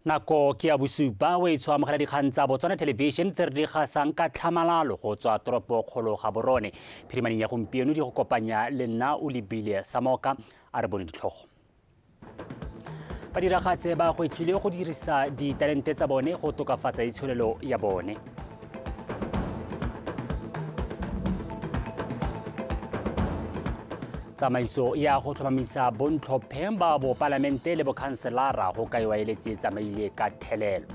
Nako ke ya bosupa o e amogela dikgang tsa Botswana Television tse re di gasang ka tlhamalalo go tswa toropokgolo Gaborone. Phirimaneng ya gompieno di go kopanya le nna o lebile Samoka a re bone ditlhogo. Badiragatse ba gwetlhile go dirisa ditalente tsa bone go tokafatsa itsholelo ya bone. Tsamaiso ya go tlhomamisa bontlhopheng ba bopalamente le bokhanselara go kaiwa e letse e tsamaile ka thelelo.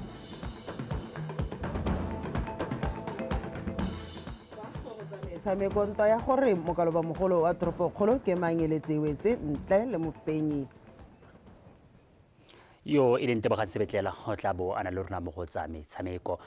Metshameko ntwa ya gore mokaloba mogolo wa toropokgolo ke mang e letse e wetse ntle le mofenyi. Yo e leng Tebogang Sebetlela o tla bo a na le rona mo go tsa metshameko.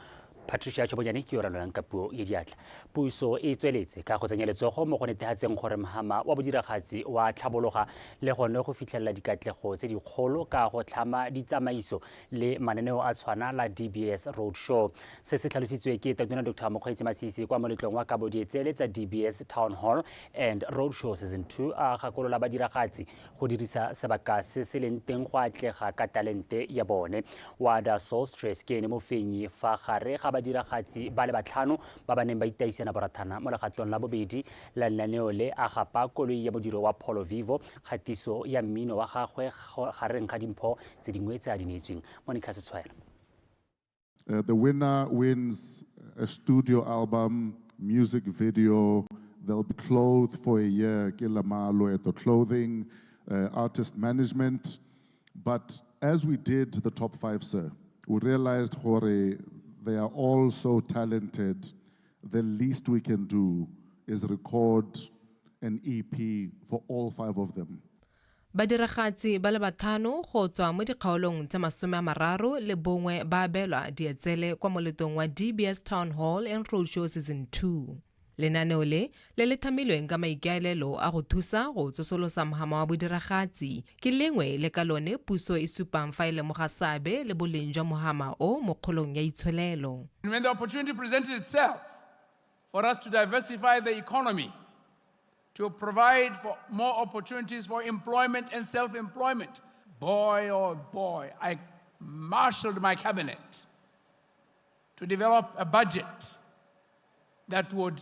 Patricia Chobonyane ke yo ranolang ka puo ya diatla. Puso e tsweletse ka go tsenya letsogo mo go netefatseng gore mhama wa bodiragatsi wa tlhabologa le gone go fitlhelela dikatlego tse dikgolo ka go tlhama ditsamaiso le mananeo a tshwana la DBS Roadshow. Se se tlhalositswe ke Tautona Dr. Mokgweetsi Masisi kwa moletlong wa kabo dietsele tsa DBS Town Hall and Roadshow Season 2 a gakolola badiragatsi go dirisa sebaka se se leng teng go atlega ka talente ya bone. Wada Solstress ke ene mofenyi fa gare ga badiragatsi ba le batlhano ba ba neng ba itaisana borathana mo legatong la bobedi la lenaneo le, a gapa koloi ya modiro wa Polo Vivo, kgatiso ya mmino wa gagwe gareng ga dimpho tse dingwe tse a di neetsweng. Monica Setshwaela. The winner wins a studio album, music video, they'll be clothed for a year, ke Lamar Loeto Clothing, artist management. But as we did the top 5, sir, we realized gore they are all so talented, the least we can do is record an EP for all 5 of them. Badiragatsi ba le batlhano go tswa mo dikgaolong tse 31 ba abelwa dietsele kwa moletong wa DBS Town Hall and Roadshow Season 2. Lenaneo le, le le thamilweng ka maikaelelo a go thusa go tsosolosa mhama wa bodiragatsi, ke lengwe le ka lone puso e supang fa e lemoga seabe le boleng jwa mohama o mo kgolong ya itsholelo. And when the opportunity presented itself for us to diversify the economy, to provide for more opportunities for employment and self-employment, boy, oh boy, I marshaled my cabinet to develop a budget that would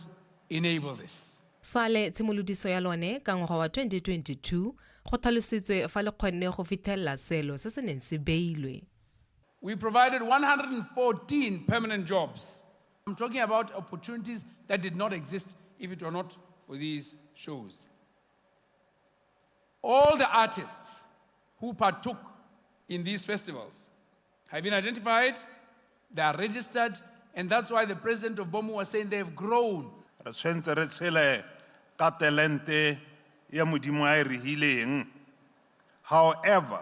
enable this. Sale tshimolodiso ya lone ka ngwaga wa 2022, go tlhalositswe fa le kgonne go fitlhelela selo se se neng se beilwe. We provided 114 permanent jobs. I'm talking about opportunities that did not exist if it were not for these shows. All the artists who partook in these festivals have been identified, they are registered, and that's why the president of Bomu was saying they've grown. Re tshwanetse re tshele ka talente ya Modimo a e re hileng. However,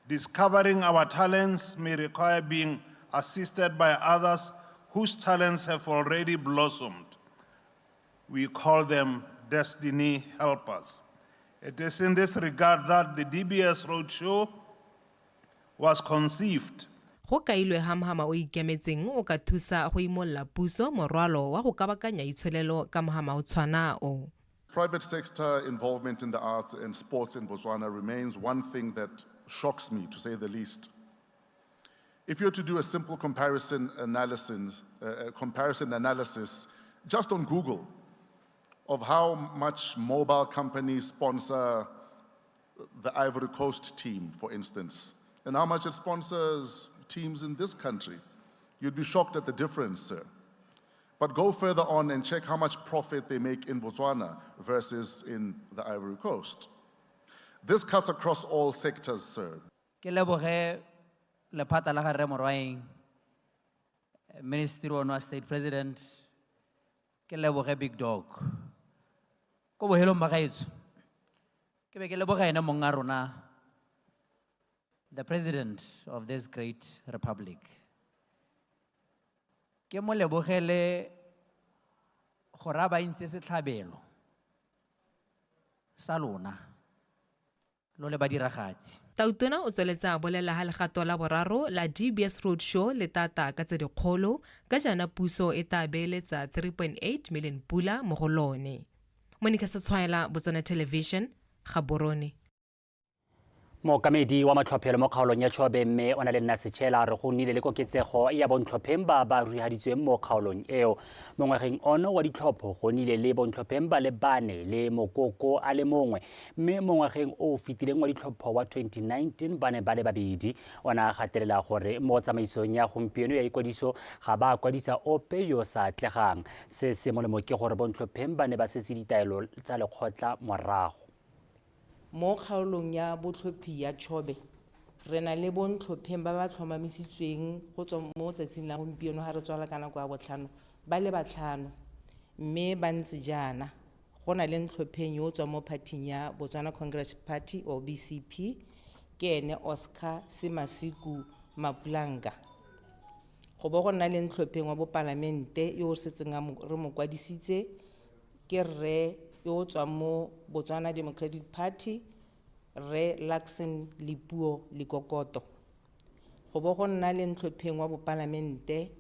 discovering our talents may require being assisted by others whose talents have already blossomed. We call them destiny helpers. It is in this regard that the DBS Roadshow was conceived. Go kailwe ha mohama o ikemetseng o ka thusa go imolla puso morwalo wa go kabakanya itsholelo ka mohama o tshwana o. Private sector involvement in the arts and sports in Botswana remains one thing that shocks me, to say the least. If you were to do a simple comparison analysis just on Google of how much mobile companies sponsor the Ivory Coast team, for instance, and how much it sponsors teams in this country, you'd be shocked at the difference, sir. But go further on and check how much profit they make in Botswana versus in the Ivory Coast. This cuts across all sectors, sir. Ke leboge lephata la ga Rre Morwaeng, Ministry wa State President, ke leboge Big Dog. Ko bohelong ba gaetsho, ke be ke leboga ene mong a rona, the President of this great republic. Ke mo lebogele gore a ba intse setlhabelo sa lona, lo le badiragatsi. Tautona o tsweletse a bolela ha legato la boraro la DBS Roadshow le tata ka tse dikgolo, ka jaana puso e tla beeletsa 3.8 million pula mo go lone. Monica Setshwaela, Botswana Television, Gaborone. Mookamedi wa matlhophelo mo kgaolong ya Chobe mme o na le nna Setšhela a re go nnile le koketsego ya bontlhopheng ba ba rurihaditsweng mo kgaolong eo. Mo ngwageng ono wa ditlhopho go nnile le bontlhopheng ba le bane le mokoko a le mongwe, mme mo ngwageng o o fetileng wa ditlhopho wa 2019 ba ne ba le babedi. O ne a gatelela gore mo tsamaisong ya gompieno ya ikwadiso ga ba kwadisa ope yo sa atlegang. Se se molemo ke gore bontlhopheng ba ne ba setse ditaelo tsa lekgotla morago. Mo kgaolong ya botlhophi ya Chobe, re na le bontlhopheng ba ba tlhomamisitsweng go tswa mo tsatsing la gompieno ga re tswala ka nako ya botlhano ba le batlhano, mme ba ntse jaana. Go na le ntlhopheng yo o tswang mo phathing ya Botswana Congress Party or BCP, ke ene Oscar Simasiku Mapulanga. Go bo go nna le ntlhopheng wa bopalamente yo o setseng re mo kwadisitse, ke rre yo o tswang mo Botswana Democratic Party, rre Luckson Lepuo Lekokoto. Go bo go nna le ntlhopheng wa bopalamente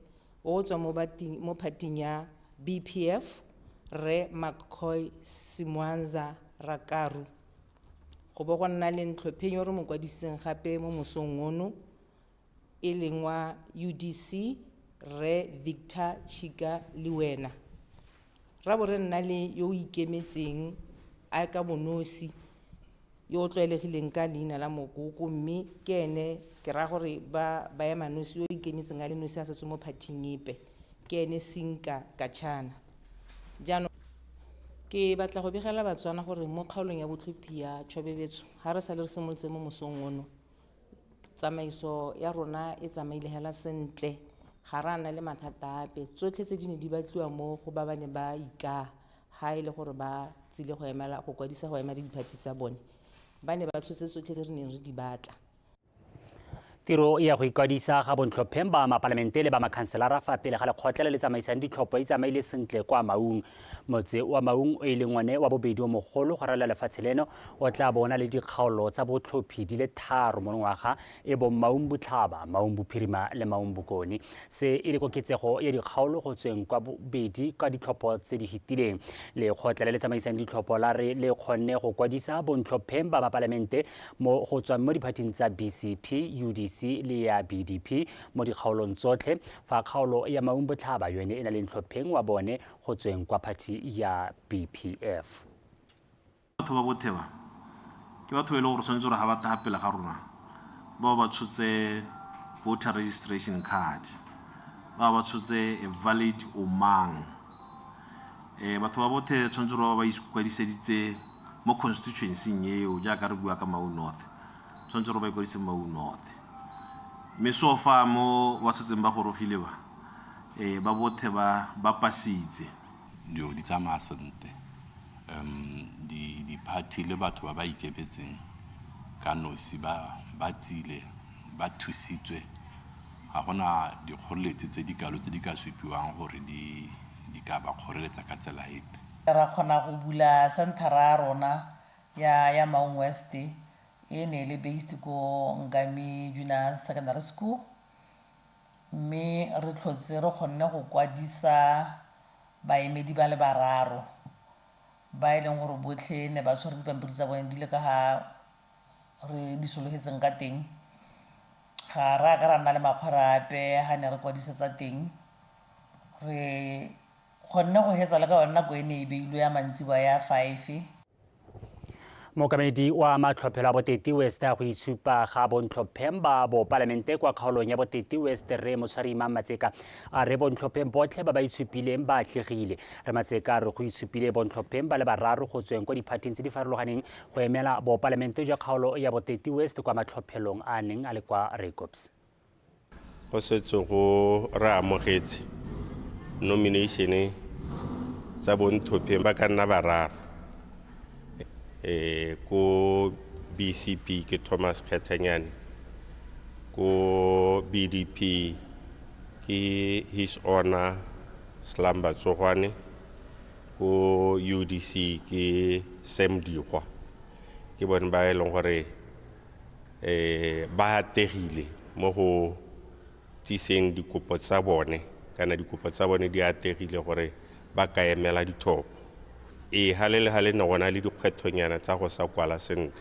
o o tswang mo phathing ya BPF, rre McCoy Simwanza Rakaru. Go bo go nna le ntlhopheng yo re mo kwadisitseng gape mo mosong ono, e leng wa UDC, rre Victor Chika Liwena. Ra bo re nna le yo o ikemetseng a ka bonosi, yo o tlwaelegileng ka leina la Mokoko, mme ke ene ke raya gore ba ema nosi, yo o ikemetseng a le nosi a sa tswe mo phathing epe, ke ene Sinka Kachana. Jaanong ke batla go begela Batswana gore mo kgaolong ya botlhophi ya Chobe-Betsho, ga re sale re simolotse mo mosong ono, tsamaiso ya rona e tsamaile hela sentle, ga re a nna le mathata ape. Tsotlhe tse di ne di batliwa mo go ba ba ne ba ikaa ga e le gore ba tsile go emela, go kwadisa go emela diphathi tsa bone, ba ne ba tshotse tsotlhe tse re neng re di batla. Tiro ya go ikwadisa ga bontlhopheng ba mapalamente le ba makhanselara fa pele ga lekgotla le le tsamaisang ditlhopho e tsamaile sentle kwa Maung. Motse wa Maung o e leng one wa bobedi o mogolo go ralala lefatshe leno o tla bona le dikgaolo tsa botlhophi di le 3 monongwaga, e bong Maung Botlhaba, Maung Bophirima le Maung Bokone. Se e le koketsego ya dikgaolo go tsweng kwa bobedi ka ditlhopho tse di fetileng. Lekgotla le le tsamaisang ditlhopho la re le kgonne go kwadisa bontlhopheng ba mapalamente mo go tswang mo diphathing tsa BCP, UDC le ya BDP mo dikgaolong tsotlhe, fa kgaolo ya Maung Botlhaba yone e na le ntlhopheng wa bone go tsweng kwa phathi ya BPF. Batho ba bothe ba ke batho ba e leng gore tshwanetse gore ga ba taga pele ga rona bao ba tshotse voter registration card, bao ba tshotse a valid omang. Batho ba bothe tshwanetse gore ba ba ikwadiseditse mo constituency-ing eo, jaaka re bua ka Maun North, tshwanetse gore ba ikwadise mo Maun North. Mme so far mo ba setseng ba gorogile ba, ba bothe ba pasitse. Dilo di tsamaya sentle. Di-party le batho ba ba ikemetseng ka nosi ba tsile, ba thusitswe. Ga gona dikgoreletsi tse di kalo tse di ka supiwang gore di ka ba kgoreletsa ka tsela epe. Ra kgona go bula centera ya rona ya Maun West, e ne e le based ko Ngami Junior Secondary School, mme re tlhotse re kgonne go kwadisa baemedi ba le bararo ba e leng gore botlhe ne ba tshwere dipampiri tsa bone di le ka ga re di sologetseng ka teng. Ga re a ka ra nna le makgwere ape ga ne re kwadisetsa teng. Re kgonne go hetsa le ka yone nako e ne e beilwe ya mantsiboa ya 5. Mookamedi wa matlhophelo a Boteti West a go itshupa ga bontlhopheng ba bopalamente kwa kgaolong ya Boteti West, re Motshwarima Matseka a re bontlhopheng botlhe ba ba itshupileng ba atlegile. Re Matseka a re go itshupile bontlhopheng ba le bararo go tsweng kwa diphathing tse di farologaneng go emela bopalamente jwa kgaolo ya Boteti West kwa matlhophelong a neng a le kwa Rakops. Go setse go re amogetse nomination tsa bontlhopheng ba ka nna bararo. Ko BCP ke Thomas Kgethanyane, ko BDP ke His Honor Slamba Tsogwane, ko UDC ke Sam Digwa. Ke bone ba e leng gore ba ategile mo go tsiseng dikopo tsa bone, kana dikopo tsa bone di ategile gore ba ka emela dithopo. Hale le hale ne go na le dikgwethonyana tsa go sa kwala sentle.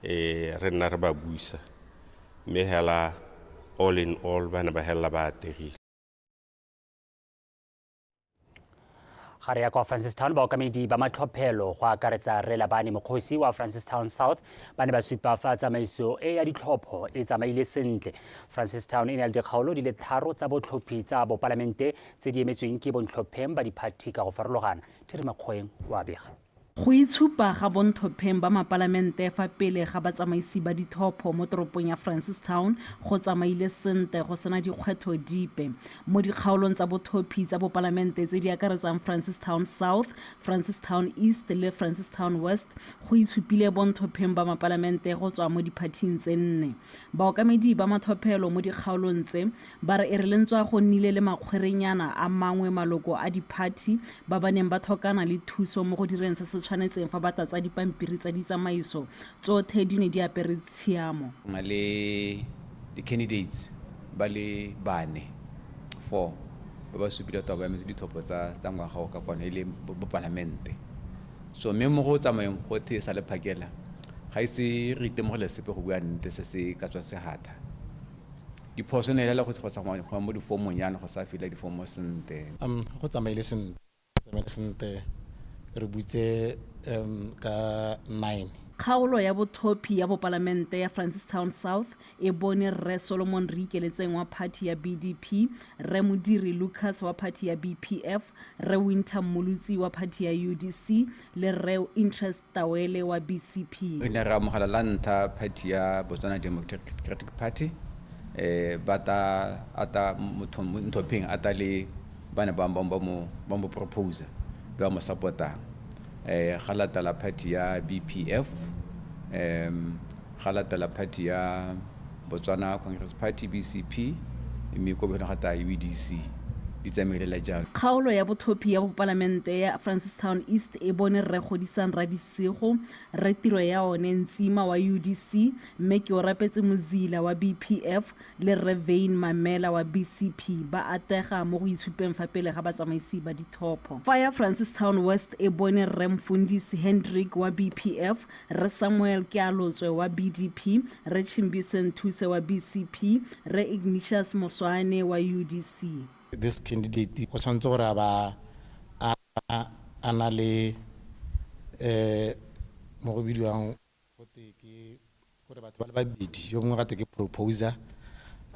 eh re nna re ba buisa mme hela all in all ba ne ba helela ba ategile. Ga re ya kwa Francistown, baokamedi ba matlhophelo go akaretsa Rre Labane Mokgosi wa Francistown South ba ne ba supa fa tsamaiso e ya ditlhopho e tsamaile sentle. Francistown e na le dikgaolo di le 3 tsa botlhophi tsa bopalamente tse di emetsweng ke bontlhopheng ba diphathi ka go farologana. Theri Makgoeng wa bega. Go itshupa ga bontlhopheng ba mapalamente fa pele ga batsamaisi ba dithopho mo toropong ya Francistown go tsamaile sentle go sena dikgwetho dipe. Mo dikgaolong tsa bothophi tsa bopalamente tse di akaretsang Francistown South, Francistown East le Francistown West go itshupile bontlhopheng ba mapalamente go tswa mo diphathing tse 4. Baokamedi ba mathophelo mo dikgaolong tse ba re e re le ntswa go nnile le makgwerenyana a mangwe maloko a diphathi ba ba neng ba tlhokana le thuso mo go direng se se tshwanetseng fa ba tlatsa dipampiri tsa ditsamaiso, tsothe di ne di apere tshiamo. Go na le di-candidates ba le bane, 4, ba ba supile tota ba emetse ditlhopho tsa ngwaga o ka kwano e le bopalamente. So mme mo go tsamayeng gothe sa le phakela ga ise re itemogele sepe go bua nnete se se ka tswa se hatha. Diphoso ne le go sa go mo difomong yana go sa fila difomo sentle. Go tsamaile sentle, tsamaile sentle re butse ka 9. Kgaolo ya bothophi ya bopalamente ya Francistown South e bone Rre Solomon Reikeletseng wa party ya BDP, Rre Modiri Lucas wa party ya BPF, Rre Winter Mmolotsi wa party ya UDC le Rre Interest Tawele wa BCP. Re ne re amogela la ntlha party ya Botswana Democratic Party, ba ta ata motho ntlhopheng ata le ba ne ba mo proposer le ba mo support-ang. Ga latela party ya BPF, ga latela party ya Botswana Congress Party BCP, mme ko bofelong ga tla UDC. Di tsamaile jalo. Kgaolo ya bothophi ya bopalamente ya Francistown East e bone Rre Godisang Radisego, Rre Tiro ya one Ntsima wa UDC, mme ke o rapetse Mozila wa BPF le Rre Vein Mamela wa BCP ba atega mo go itshupeng fa pele ga batsamaisi ba dithopho. Fa ya Francistown West e bone Rre Mfundisi Hendrik wa BPF, Rre Samuel Kealotswe wa BDP, Rre Chimbise Nthuse wa BCP, Rre Ignatius Moswane wa UDC. This candidate o tshwanetse gore a ba a na le mo go bidiwang gote ke gore batho ba le babedi, yo mongwe gate ke proposer,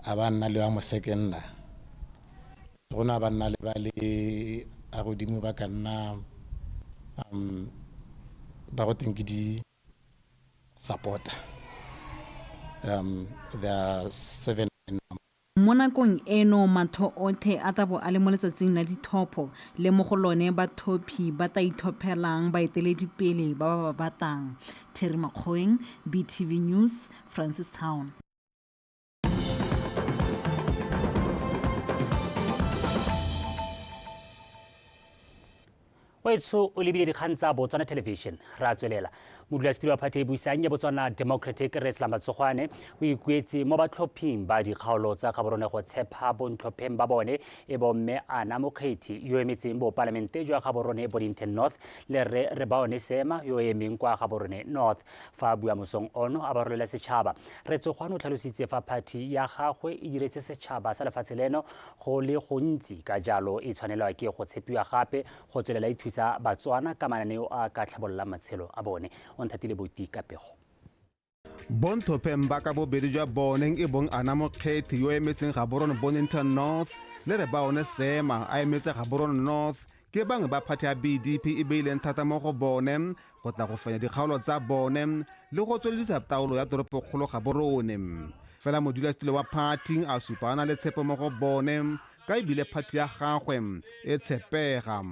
a ba nna le wa mo seconder. Go na ba nna le ba le a godimo ba ka nna ba go teng ke di supporter. There are 7 in number. Mo nakong eno matho othe a tla bo a le mo letsatsing la dithopho le mo go lone bathophi ba tla ithophelang baeteledipele ba ba ba batlang. Terry Makgoeng, BTV News, Francistown. Wetso o lebile dikgang tsa Botswana Television. Ra tswelela. Modulasetilo wa party e buisang ya Botswana Democratic Rre Slumber Tsogwane o ikuetse mo batlhophing ba dikgaolo tsa Gaborone go tshepa bontlhopheng ba bone e bo mme Anna Mokgethi yo emetseng bopalamente jwa Gaborone Bonnington North le Rre Rebaone Seema yo emeng kwa Gaborone North. Fa a bua mosong ono a ba rolela setšhaba, Rre Tsogwane o tlhalositse fa party ya gagwe e diretse setšhaba sa lefatshe leno go le gontsi, ka jalo e tshwanelwa ke go tshepiwa gape go tswelela e thusa Batswana ka mananeo a ka tlhabololang matshelo a bone. O nthatile boti ka pego. Bontlhopheng ba ka bobedi jwa bone e bong Anna Mokgethi yo emetseng Gaborone Bonnington North le Rebaone Seema a emetse Gaborone North ke bangwe ba party ya BDP e beileng thata mo go bone go tla go fenya dikgaolo tsa bone le go tsweledisa taolo ya toropokgolo Gaborone. Fela modulasetilo wa party a supa a na le tshepo mo go bone ka ebile party ya gagwe e tshepega.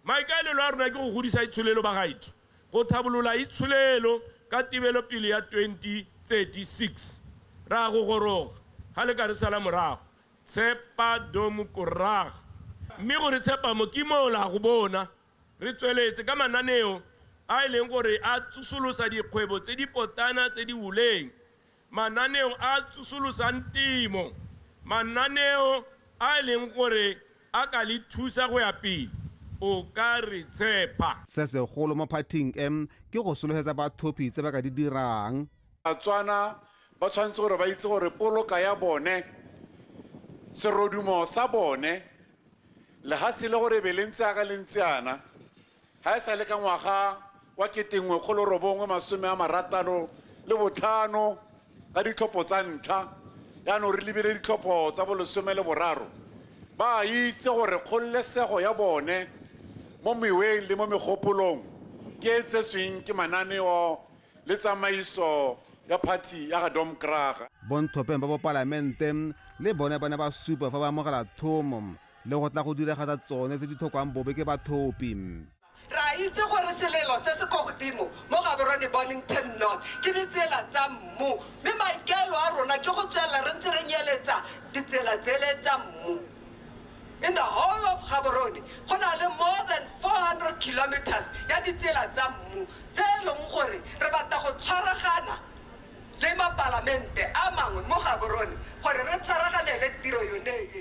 Maikaelelo a rona ke go godisa itsholelo ba gaetsho, go tlhabolola itsholelo ka tebelopele ya 2036. Ra go goroga ga le ka re sala morago, tshepa domo koraga. Mme gore tshepa mo ke mo la go bona re tsweletse ka mananeo a e leng gore a tsosolosa dikgwebo tse di potana tse di woleng, mananeo a tsosolosang temo, mananeo a e leng gore a ka le thusa go ya pele, o ka re tshepa. Se segolo mo phathing e ke go solofetsa bathophi tse ba ka di dirang. Batswana ba tshwanetse gore ba itse gore poloka ya bone, serodumo sa bone, lehatshe le gore be le ntse aka le ntse yana, ha e sa le ka ngwaga wa 1965 ka ditlhopho tsa ntlha, yaanong re lebile ditlhopho tsa bo 13, ba itse gore kgololesego ya bone mo meweng le mo megopolong ke e tsetsweng ke mananeo le tsamaiso ya party ya ga Domkraga. Bontlhopheng ba bopalamente le bone ba ne ba supa fa ba amogela thomo le go tla go diragatsa tsone tse di tlhokwang bobe ke bathopi. Re a itse gore selelo se se ko godimo mo Gaborone Bonnington North ke ditsela tsa mmu, mme maikaelo a rona ke go tswelela re ntse re nyeletsa ditsela tsele tsa mmu. In the whole of Gaborone go na le more than 400 kilometers ya ditsela tsa mmu tse e leng gore re batla go tshwaragana le mapalamente a mangwe mo Gaborone gore re tshwaraganele tiro yone e.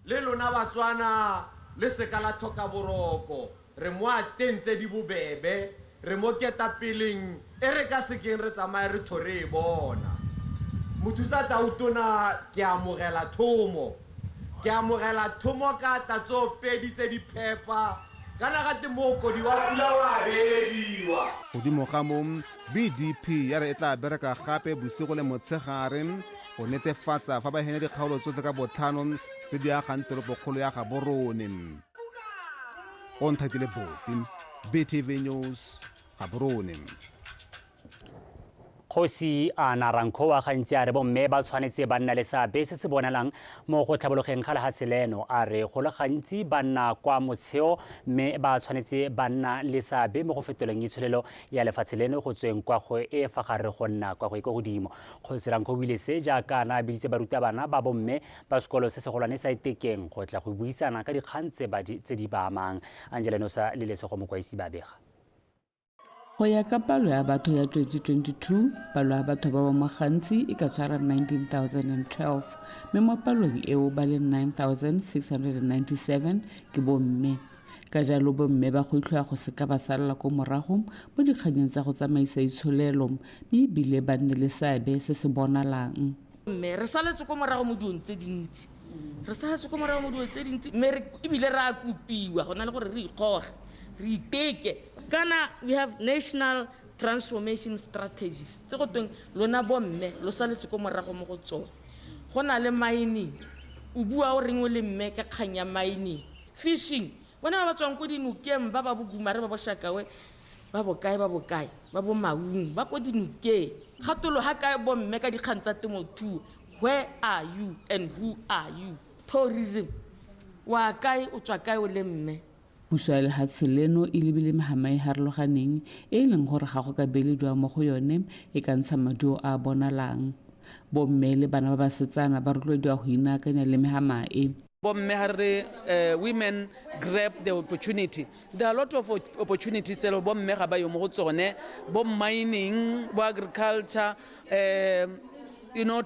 Le lona Batswana le seka la tlhoka boroko, re mo ateng tse di bobebe, re mo ketapeleng e re ka sekeng re tsamaye re tho re e bona. Mothusa Tautona, ke amogela thomo. Ke amogela thomo ka tatso pedi tse di phepa, kana ga te mookodi wa pula wa beelediwa. Godimo ga moo, BDP ya re e tla bereka gape bosigo le motshegare go netefatsa fa ba henya dikgaolo tsotlhe ka botlhano tse di agang toropokgolo ya Gaborone. Onthatile Boti, BTV News, Gaborone. Kgosi Ana Rankhowa gantsi a re bomme ba tshwanetse ba nna le seabe se se bonalang mo go tlhabologeng ga lehatshe leno. A re go le gantsi ba nna kwa motsheo mme ba tshwanetse ba nna le seabe mo go fetoleng itsholelo ya lefatshe leno go tsweng kwa go e fa gare go nna kwa go e kwa godimo. Kgosi Rankhowa o ile se jaaka a na a biditse barutabana ba bomme ba sekolo se segolwane sa Itekeng go tla go buisana ka dikgang tse di ba amang. Angela Nosa le Lesego Mokwaisi ba bega. Go ya ka palo ya batho ya 2022, palo ya batho ba ba mo gantsi e ka tshwara 19,012, mme mo palong eo ba le 9,697 ke bomme. Ka jalo bomme ba gwetlhiwa go seka ba salela ko morago mo dikganyeng tsa go tsamaisa itsholelo, mme ebile ba nne le seabe se se bonalang. Mme re saletse ko morago mo dilong tse dintsi. Re saletse ko morago mo dilong tse dintsi, mme ebile re a kopiwa go na le gore re ikgoge, re iteke. Kana we have national transformation strategies tse go tweng lona bomme lo saletse ko morago mo go tsone. Go na le mining, o bua o reng o le mme ka kgang ya mining, fishing, bone ba ba tswang ko dinokeng ba ba bo Gumare, ba bo Shakawe, ba bokae, ba bokae, ba bo Maung, ba ko dinokeng. Gatolo ha kae bomme ka dikgang tsa temothuo, where are you and who are you? Tourism, wa kae, o tswa kae o le mme? Puso ya lehatshe leno e lebile mehama e harologaneng e e leng gore ga go ka beelediwa mo go yone e ka ntsha maduo a a bonalang. Bomme le bana ba basetsana ba rotloediwa go inaakanya le mehama e. Bomme ha re women grab the opportunity. There are a lot of opportunities tse bomme ga ba yo mo go tsone, bo mining, bo agriculture,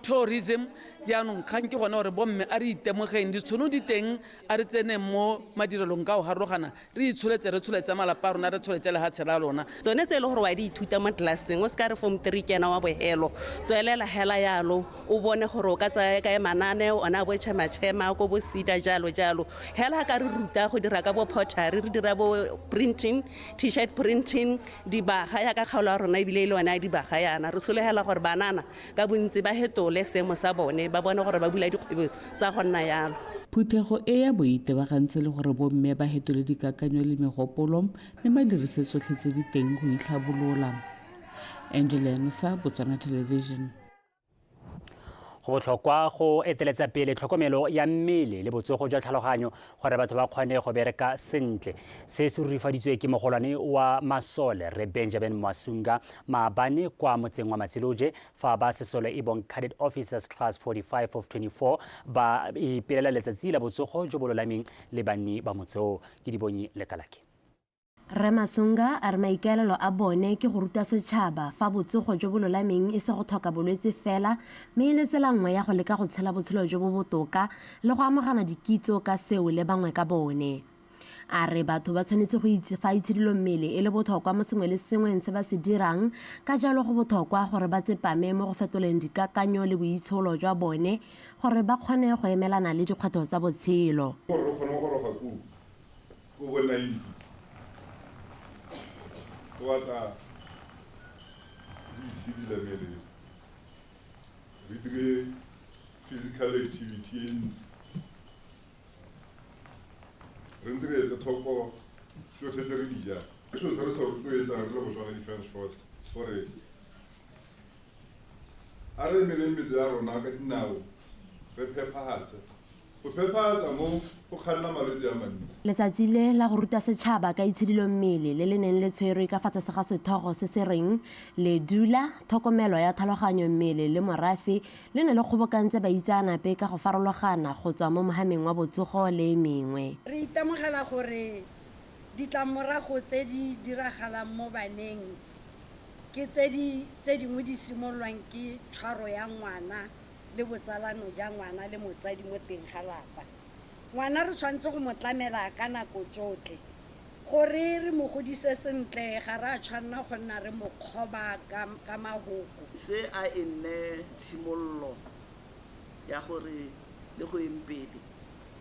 tourism. Jaanong kgang ke gone gore bomme a re itemogeng ditšhono di teng, a re tseneng mo madirelong ka go harologana, re itsholetse, re tsholetse malapa a rona, re tsholetse lehatshe la lona. Tsone tse e le gore wa di ithuta mo tlelaseng, o seka re form 3 ke ena wa bohelo, tswelela hela yalo, o bone gore o ka tsaya kae mananeo, ona bo tšhema-tšhema, ko bo sida, jalo jalo. Hela ka re ruta go dira ka bo pottery, re dira bo printing, t-shirt printing, dibaga ya ka kgaolo ya rona ebile e le yone ya dibaga yana. Re sologela gore banana ka bontsi ba hetole seemo sa bone, ba bone gore ba bula dikgwebo tsa go nna yalo. Phuthego e ya bo itebagantse le gore bomme ba hetole dikakanyo le megopolo mme ba dirise tsotlhe tse di teng go itlhabolola. Angela Nosa, Botswana Television. Go botlhokwa go eteletsa pele tlhokomelo ya mmele le botsogo jwa tlhaloganyo gore batho ba kgone go bereka sentle. Se se rurifaditswe ke mogolwane wa masole Rre Benjamin Masunga maabane kwa motseng wa Matsiloje fa ba sesole e bong Cadet Officers Class 45 of 24 ba ipelela letsatsi la botsogo jo bo lolameng le banni ba motse oo. Ke Dibonyi Lekalake. Rre Masunga a re maikaelelo a bone ke go ruta setšhaba fa botsogo jo bo lolameng e se go tlhoka bolwetse fela, mme e le tsela nngwe ya go leka go tshela botshelo jo bo botoka le go amogana dikitso ka seo le bangwe ka bone. A re batho ba tshwanetse go itse fa itshidilo mmele e le botlhokwa mo sengwe le sengweng se ba se dirang, ka jalo go botlhokwa gore ba tsepame mo go fetoleng dikakanyo le boitsholo jwa bone gore ba kgone go emelana le dikgwetlho tsa botshelo. Gore re kgone go goroga koo ko bo 90 go batla re itshidila mmele, re dire physical activity e ntsi, re ntse re etse tlhoko tsotlhe tse re di jang. Ke selo se re se rotloetsang re le Botswana Defence Force gore a re emeleng metse ya rona ka dinao, re phephagatse. Go phephagatsa mo go kganna malwetse a mantsi. Letsatsi le la go ruta setšhaba ka itshidilo mmele le le neng le tshwerwe ka fa tlase ga sethogo se se reng Ledula, Tlhokomelo ya Tlhaloganyo Mmele le Morafe le ne le kgobokantse baitseanape ka go farologana go tswa mo mohameng wa botsogo le e mengwe. Re itemogela gore ditlamorago tse di diragalang mo baneng ke tse di tse dingwe di simololwang ke tshwaro ya ngwana le botsalano ja ngwana le motsadi mo teng ga lapa. Ngwana re tshwanetse go mo tlamela ka nako tsotlhe. Gore re mo godise sentle, ga re a tshwanela go nna re mo kgoba ka, ka mahoko. Se a e nne tshimololo ya gore le go eng pele,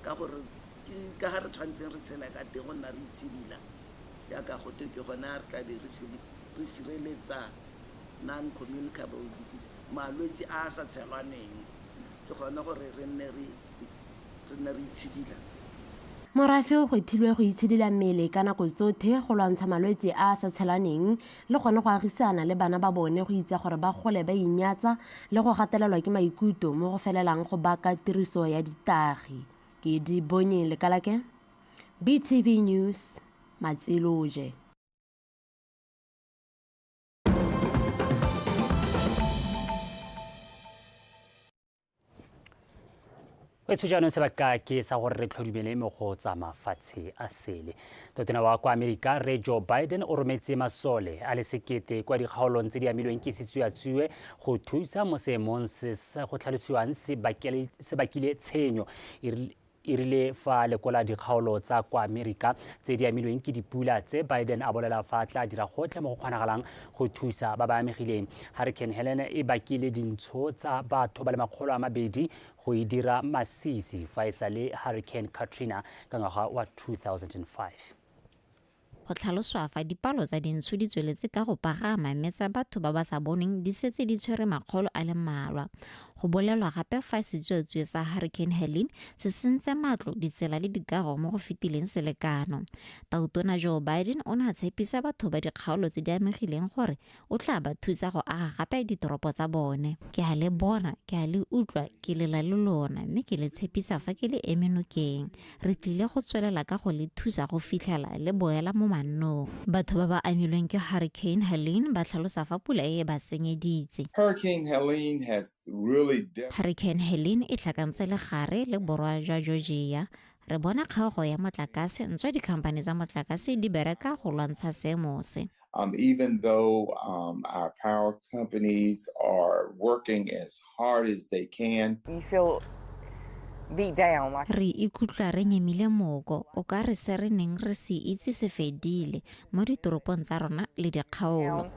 ka gore ke ka ga re tshwanetseng re tshela ka teng go nna re itshidila jaaka go twe ke gone a re tla be re sireletsa non-communicable disease, malwetse a a sa tshelwaneng, ke gone gore re nne re re nne re itshidila. Morafe o gwethilwe go itshidila mmele ka nako tsothe go lwantsha malwetse a a sa tshelaneng le gone go agisana le bana ba bone go itsa gore ba gole ba inyatsa le go gatelelwa ke maikuto mo go felelang go baka tiriso ya ditagi. Ke di bonye Lekalake, BTV News, Matsiloje. Wetsho, jaanong sebaka ke sa gore re tlhodumele mo go tsa mafatshe a sele. Totona wa kwa Amerika Rre Joe Biden o rometse masole a le 1000 kwa dikgaolong tse di amilweng ke setsuatsue go thusa mo seemong se go tlhalosiwang se bakile tshenyo. E rile fa lekola dikgaolo tsa kwa Amerika tse di amilweng ke dipula tse, Biden a bolela fa tla dira gotlhe mo go kgonagalang go thusa ba ba amegileng. Hurricane Helene e bakile dintsho tsa batho ba le 200 go e dira masisi fa e sa le Hurricane Katrina ka ngwaga wa 2005. Go tlhaloswa fa dipalo tsa dintsho di tsweletse ka go pagama mme tsa batho ba ba sa bonweng di setse di tshwere makgolo a le mmalwa. Go bolelwa gape fa setsuatsue sa Hurricane Helene se sentse matlo, ditsela le dikago mo go fetileng selekano. Tautona Joe Biden o ne a tshepisa batho ba dikgaolo tse di amegileng gore o tla ba thusa go aga gape ditoropo tsa bone. Ke a le bona, ke a le utlwa, ke lela le lona mme ke le tshepisa fa ke le eme nokeng. Re tlile go tswelela ka go le thusa go fitlhela le boela mo mannong. Batho ba ba amilweng ke Hurricane Helene ba tlhalosa fa pula e ba senyeditse. Hurricane Helene has really Hurricane Helene e tlhakantse legare le borwa jwa Georgia. Re bona kgaogo ya motlakase ntswa dikhamphane tsa motlakase di bereka go lwantsha seemo se. Even though our power companies are working as hard as they can. You feel beat down. Like Re ikutlwa re nyemile moko, o ka re se re neng re se itse se fedile mo ditoropong tsa rona le dikgaolo.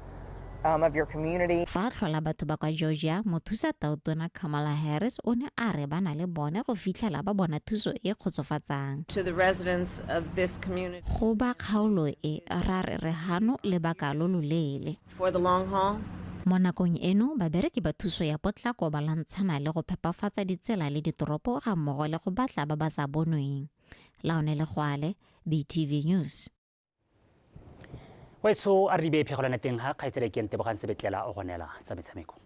Of your community. Fa a tlhola batho ba kwa Georgia, mothusa tautona Kamala Harris o ne a re ba na le bone go fitlhela ba bona thuso e kgotsofatsang. To the residents of this community. Go ba kgaolo e, ra re re hano lebaka lo loleele. For the long haul. Mo nakong eno, babereki ba thuso ya potlako ba lwantshana le go phepafatsa ditsela le ditoropo ga mmogo le go batla ba ba sa bonweng. Laone Legwale, BTV News. Wetsho, a re di beye phegolwana teng ha kgaitsedi ke Ntebogang Sebetlela o gonela tsa metshameko.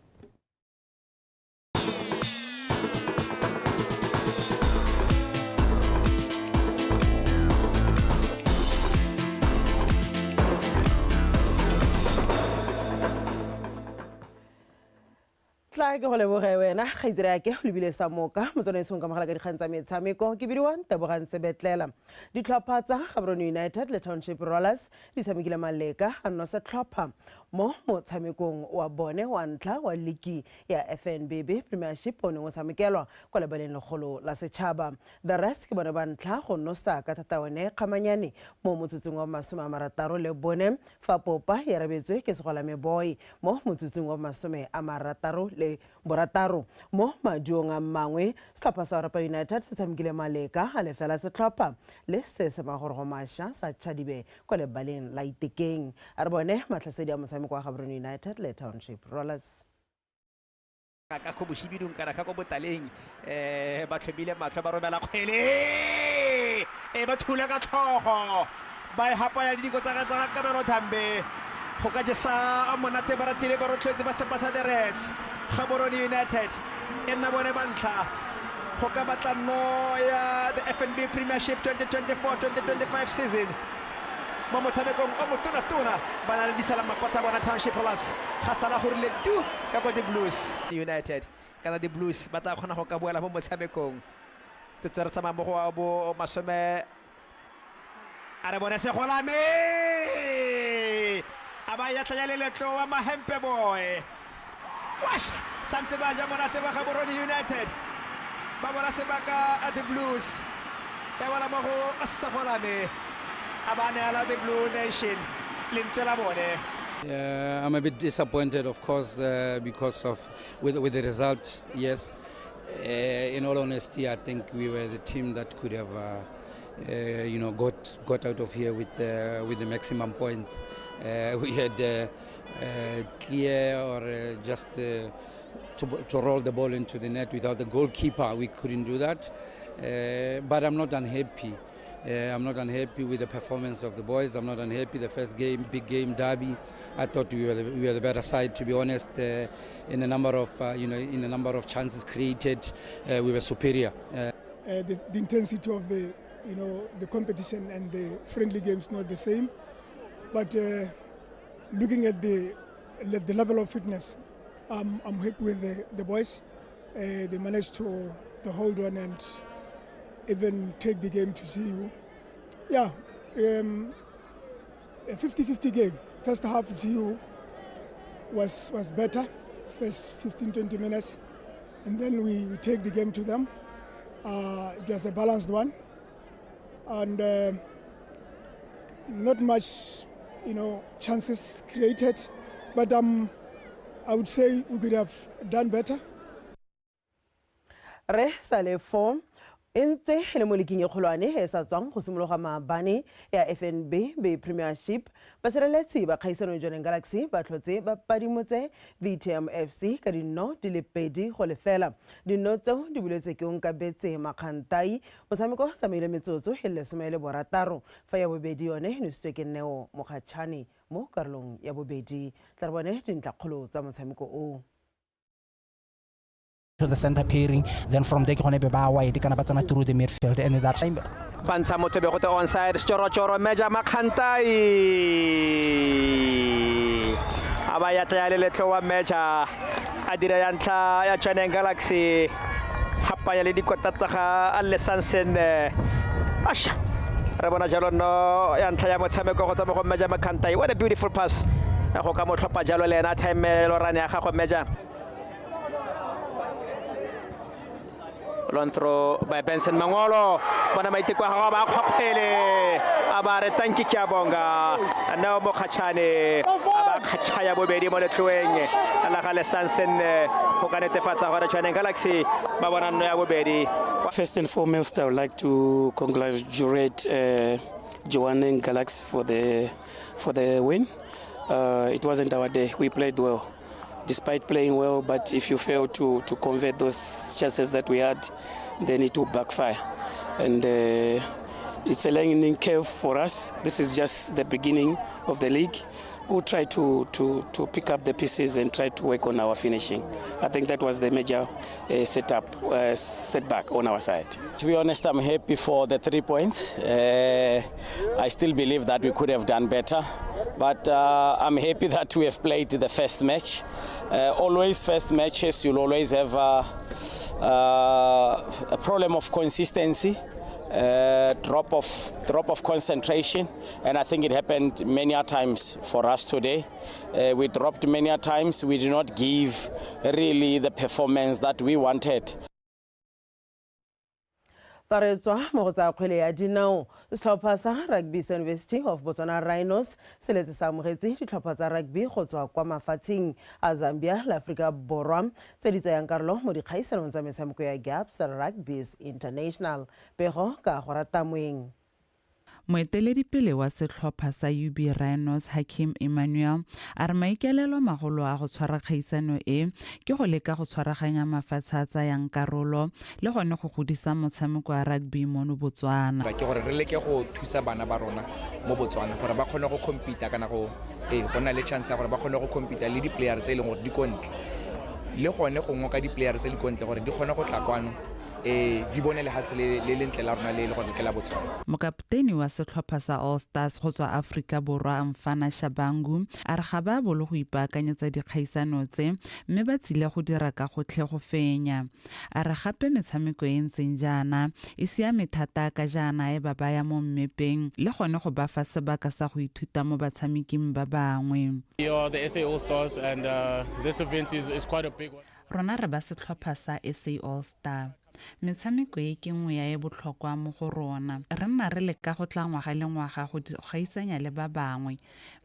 Tla ke go leboge wena kgaitsedi yake o lebile sa moka motswanaisong ka mogala ka dikgang tsa metshameko. Ke bidiwa Ntebogang Sebetlela. Ditlhopha tsa Gaborone United le Township Rollers di tshamekile maleka a nno setlhopha Mo motshamekong wa bone wa ntlha wa liki ya FNB Premiership o neng o tshamekelwa kwa lebaleng legolo la setšhaba. The Rest ke bone ba ntlha go nosa ka thata one kgamanyane mo motsotsong wa 64 fa popa ya rabetswe ke Segolame Boy mo motsotsong wa 66. Mo maduong a mangwe, setlhopha sa Orapa United se tshamekile maleka a lefela setlhopha le se se magorogo mašwa sa Chadibe kwa lebaleng la Itekeng. A re bone matlhasedi a motshameko wa Gaborone United le Township Rollers. Ka ko boshibidung kana ka ko botaleng, ba tlhomile matlho, ba romela kgwele e ba thula ka tlhogo, ba e hapa ya didiko tsa Kabelo Thambe go ka jesa monate. Ba ratile, ba rotloetse ba setlhopha sa The Reds. Gaborone United e nna bone ba ntlha go ka batla no ya the FNB Premiership 2024-2025 season mo motshamekong o motona-tona. Ba na le disala mapatsa bona Township Rollers, ga sala go rile tu ka kwa the Blues United kana the Blues ba tla kgona go ka boela mo motshamekong. Tsetse re tsamaya mo go wa bo masome a re bone Segolame a ba ya tlanya le letlo wa Mahempe Boy wash santse ba ja monate ba Gaborone United ba bona sebaka at the Blues ya bona mo go Segolame a ba neela the Blue Nation lentswe la bone. I'm a bit disappointed, of course, because of with the result. Yes, in all honesty, I think we were the team that could have, got out of here with the maximum points. We had clear or just to roll the ball into the net without the goalkeeper. We couldn't do that. But I'm not unhappy. I'm not unhappy with the performance of the boys. I'm not unhappy. The first game, big game, derby, I thought we were the better side. To be honest, in a number of in a number of chances created, we were superior. The intensity of the the competition and the friendly games not the same, but looking at the level of fitness, I'm happy with the boys. They managed to hold on and even take the game to GU. Yeah, a 50-50 game. First half, GU was better, first 15-20 minutes, and then we take the game to them. It was a balanced one, and not much, chances created, but I would say we could have done better. Re sale form e ntse le mo leking e kgolwane e sa tswang go simologa maabane ya FNB Bay Premiership. Basireletsi ba kgaisano Jwaneng Galaxy ba tlhotse ba padimotse VTM FC ka dinno di le 2-0. Dinno tseo di buletse ke Onkabetse Makgantai. Motshameko tsamaile metsotso e le 16, fa ya bobedi yone e nositswe ke Neo Mokgatšhane mo karolong ya bobedi. Tla re bone dintlhakgolo tsa motshameko o. To the center pairing, then from there gone be ba wide kana ba tsana through the midfield, and that time bantsha motho be go te onside choro Meja Makgantai a ba ya tla le letlo wa Meja a dira ya ntlha ya Jwaneng Galaxy hapa ya le dikota tsa ga a le Sansen asha re bona jalo no ya ntlha ya motshameko go tswa go Meja Makgantai. What a beautiful pass go ka mo tlhopa jalo le ena time lorane ya gago Meja. Long throw by Benson Mangolo. Bona maiteko a gagwe ba kgwakgwele a ba re tanki ke a bonga Neo Mokgatšhane a ba kgatšhaya bobedi mo letloeng la ga le Sansen go ka netefatsa gore Jwaneng Galaxy ba bona nno ya bobedi. First and foremost, I would like to congratulate Jwaneng Galaxy for the win. It wasn't our day. We played well. Despite playing well, but if you fail to convert those chances that we had, then it will backfire. And it's a learning curve for us. This is just the beginning of the league. We'll try to pick up the pieces and try to work on our finishing. I think that was the major setback on our side. To be honest, I'm happy for the 3 points. I still believe that we could have done better, but I'm happy that we have played the first match. Always first matches, you'll always have a problem of consistency. Drop of drop of concentration, and I think it happened many a times for us today. We dropped many a times. We did not give really the performance that we wanted. Fa re tswa mo go tsa kgwele ya dinao, setlhopha sa rugby sa University of Botswana Rhinos se letse sa amogetse ditlhopha tsa rugby go tswa kwa mafatsheng a Zambia le Aforika Borwa tse di tsayang karolo mo dikgaisanong tsa metshameko ya Gaps Rugby's International. Pego ka go rata moeng. Moeteledipele wa setlhopha sa UB Rhinos, Hakeem Emmanuel, a re maikaelelo magolo a go tshwara kgaisano e ke go leka go tshwaraganya mafatshe a tsayang karolo le gone go godisa motshameko wa rugby mono Botswana. Ke gore re leke go thusa bana ba rona mo Botswana gore ba kgone go compete kana go ee go nna le chance ya gore ba kgone go compete le di-player tse e leng gore di ko ntle, le gone go ngoka di-player tse di ko ntle gore di kgone go tla kwano, di bone lehatshe le lentle la rona le e le gore ke la Botswana. Mokapteni wa setlhopha sa All Stars go tswa Aforika Borwa, Mfana Shabangu, a re ga ba bolo go ipaakanyetsa dikgaisano tse mme ba tsile go dira ka gotlhe go fenya. A re gape metshameko e ntseng jaana e siame thata ka jaana e ba baya mo mmepeng le gone go ba fa sebaka sa go ithuta mo batshameking ba bangwe. We are the SA All Stars, and this event is quite a big one. Rona re ba setlhopha sa SA All Star. Metshameko e ke nngwe ya e botlhokwa mo go rona. Re nna re leka go tla ngwaga le ngwaga go gaisanya le ba bangwe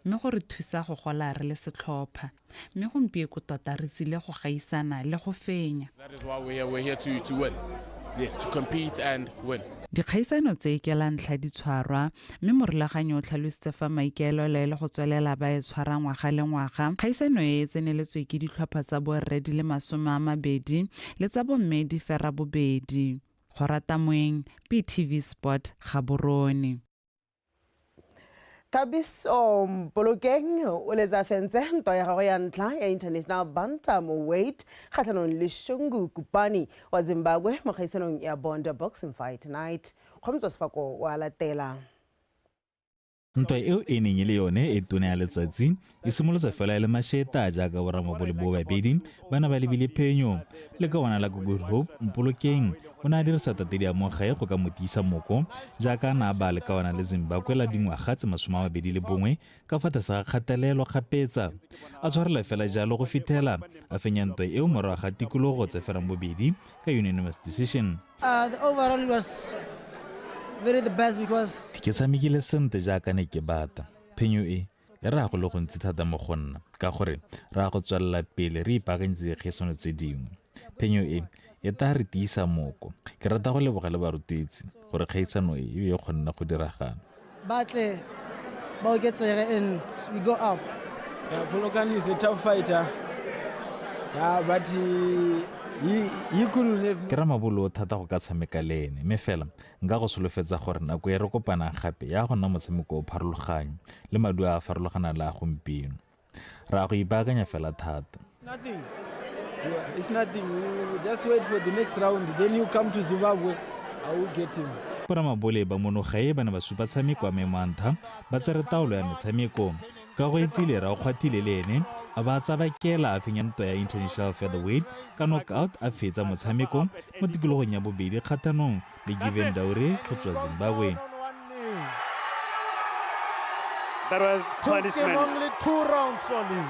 mme go re thusa go gola re le setlhopha. Mme gompieko tota re tsile go gaisana le go fenya. That is why we're here. We're here to win. Yes, to compete and win. Dikgaisano tse ke la ntlha di tshwarwa mme morulaganyi o tlhalositse fa maikaelelo e le go tswelela ba e tshwara ngwaga le ngwaga. Kgaisano e e tseneletswe ke ditlhopha tsa borre di le 20 le tsa bomme di 82. Go rata moeng, BTV Sport, Gaborone. Thabiso Mpolokeng o letsa fentse ntwa ya gagwe ya ntlha ya International Bantamweight kgatlhanong le Shungu Kupani wa Zimbabwe mo kgaisanong ya Bond Boxing Fight Night. Kgomotso Sefako wa latela. Ntwa eo e neng e le yone e tona ya letsatsi e simolotse fela e le mašeta jaaka boramabole bo babedi ba ne ba lebile phenyo. Le ka ona la Good Hope, Mpolokeng o ne a dirisa tatedi ya mo gae go ka mo tiisa moko jaaka a ne a ba le ka ona le Zimbabwe la dingwaga tse 21 ka fa tlase ga kgatelelo kgapetsa. A tshwarela fela jalo go fitlhela a fenya ntwa eo morago ga tikologo tse ferang bobedi ka unanimous decision. The overall was very the best because ke tshamekile sentle jaaka ne ke batla. Phenyo e e raya go le gontsi thata mo go nna ka gore re ya go tswelela pele re ipaakanyetse dikgaisano tse dingwe. Phenyo e e tla re tiisa moko. Ke rata go leboga le barutwetsi gore kgaisano e e be e kgonne go diragala. Batle ba oketsege and we go up. Yeah, Polokane is a tough fighter. Yeah, but he couldn't have. Ke ramabolo o thata go ka tshameka le ene, mme fela nka go solofetsa gore nako e re kopanang gape ya go nna motshameko o pharologanyo le maduo a a farologanang le a gompieno. Re a go ipaakanya fela thata. It's nothing. It's nothing. You just wait for the next round. Then you come to Zimbabwe, I will get him. Boramabole ba monogae ba ne ba supa tshameko wa maemo a ntlha ba tsere taolo ya metshameko. Ka go itsile ra o kgwathile le ene a ba tsabakela a fenya ntwa ya International Featherweight ka knockout a fetsa motshameko mo tikologong ya bobedi kgathanong le Given Daure go tswa Zimbabwe. That was Took him only 2 rounds only.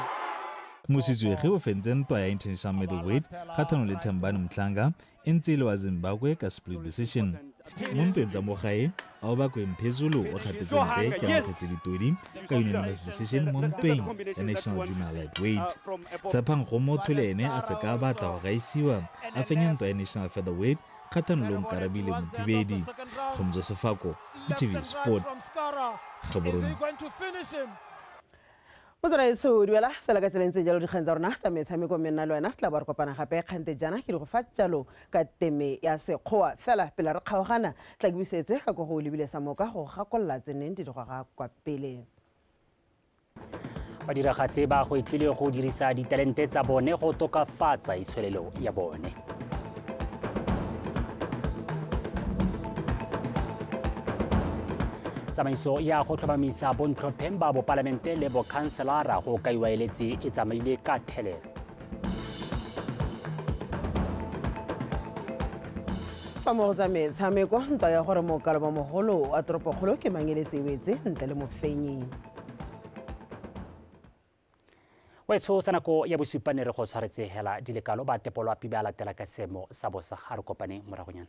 Mositswege o fentse ntwa ya International Middleweight kgathanong le Thembani Mhlanga e ntse e le wa Zimbabwe ka split decision. Mo ntweng tsa mo gae, Aobakwe Mphezulu o kgapetse ntle ke amogetse ditodi ka unanimous decision mo ntweng ya National Junior Lightweight. Tshepang Gomotho le ene a se ka a batla go gaisiwa a fenya ntwa ya National Featherweight kgathanong le Nkarabile Mothibedi. Kgomotso Sefako, BTV Sport, Gaborone. Motsamaisi duela fela ka tsela e ntse jalo dikgang tsa rona tsa metshameko mme nna le wena tla bo re kopana gape kgante jaana ke di go fa jalo ka teme ya sekgowa. Fela pele re kgaogana tla ke busetse ka ko go lebile sa moka go gakolola tse neng di di goga kwa pele. Badiragatsi ba go itlile go dirisa ditalente tsa bone go tokafatsa itsholelo ya bone. Tsamaiso ya go tlhomamisa bontlhopheng ba bopalamente le bokhanselara go kaiwa eletse e tsamaile ka thelelo. Fa mo go tsa metshameko, ntwa ya gore mokaloba mogolo wa toropokgolo ke mangeletse wetse ntle le mofenyi. Wetsho sa nako ya bosupa ne re go tshwaretse hela dilekalo ba tepolo a pibe a latela ka seemo sa bosa. A re kopane moragonyana.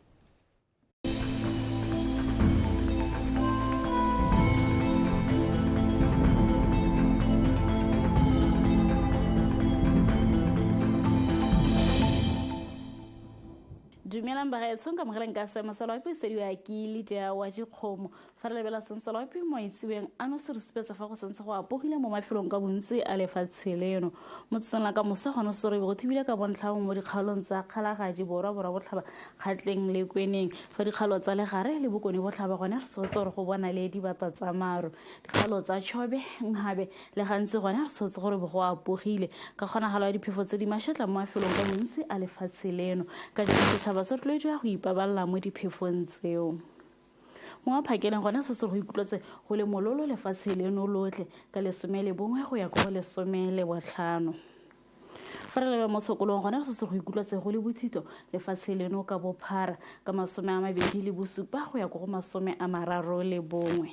Dumelang bagaetsho, nka mogeleng ka seemo sa loapi sediwa ke Lydia wa dikgomo. Fa re lebela seng sa loapi mo itseweng ano se re supetsa fa go santse go apogile mo mafelong ka bontsi a lefatshe leno. Mo tsatsing la ka moso gone se re go thibile ka bontlhang mo dikgaolong tsa Kgalagadi, Borwa, Borwa Botlhaba, Kgatleng le Kweneng. Fa dikgaolo tsa Legare le Bokone Botlhaba gone re tshwanetse gore go bona le dibata tsa maru. Dikgaolo tsa Chobe, Nhabe le gantsi gone re tshwanetse gore bo go apogile ka kgonagalo ya diphefo tse di mašetla mo mafelong ka bontsi a lefatshe leno. Ka jalo setšhaba se rotloediwa go ipabalela mo diphefong tseo. Mo maphakeleng gone se se go ikutlwetse go le mololo lefatshe leno lotlhe ka 11 go ya ko go 15. Fa re leba mo tshokolong gone se se go ikutlwetse go le bothito lefatshe leno ka bophara ka 27 go ya ko go 31.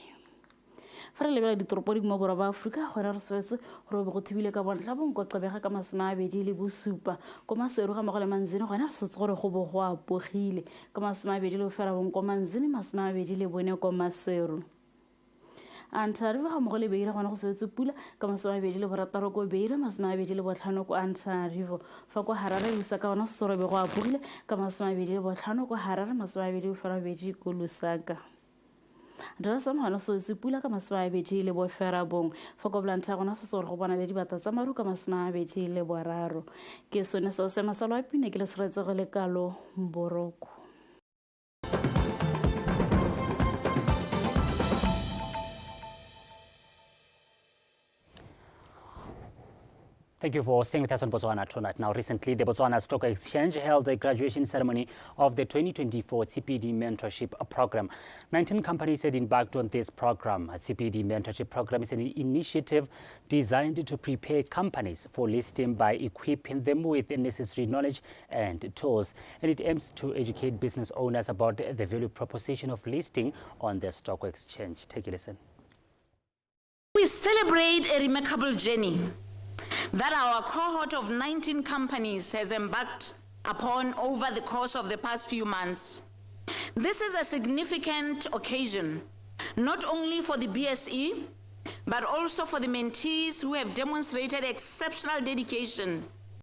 Fa re lebela ditoropo di mo borwa ba Aforika gone re tshwanetse gore bo go thibile ka bontlha bongwe ko Gqeberha ka 27, ko Maseru ga mmogo le Manzini gone re tshwanetse gore go bo go apogile ka 29 ko Manzini, 24 ko Maseru. Antananarivo ga mmogo le Beira gone go swetse pula ka 26 ko Beira, 25 ko Antananarivo. Fa ko Harare Lusaka gona sesorobe go apogile ka 25 ko Harare, 28 ko Lusaka. Dar es Salaam gona swetse pula ka 29. Fa ko Blantyre gona setse gore go bona le dibata tsa maru ka 23. Ke sone seo seemo sa loapi ne ke le tshwaretse go le kalo boroko. Thank you for staying with us on Botswana Tonight. Now, recently, the Botswana Stock Exchange held a graduation ceremony of the 2024 TPD Mentorship Program. 19 companies had embarked on this program. A TPD Mentorship Program is an initiative designed to prepare companies for listing by equipping them with the necessary knowledge and tools. And it aims to educate business owners about the value proposition of listing on the stock exchange. Take a listen. We celebrate a remarkable journey that our cohort of 19 companies has embarked upon over the course of the past few months. This is a significant occasion, not only for the BSE, but also for the mentees who have demonstrated exceptional dedication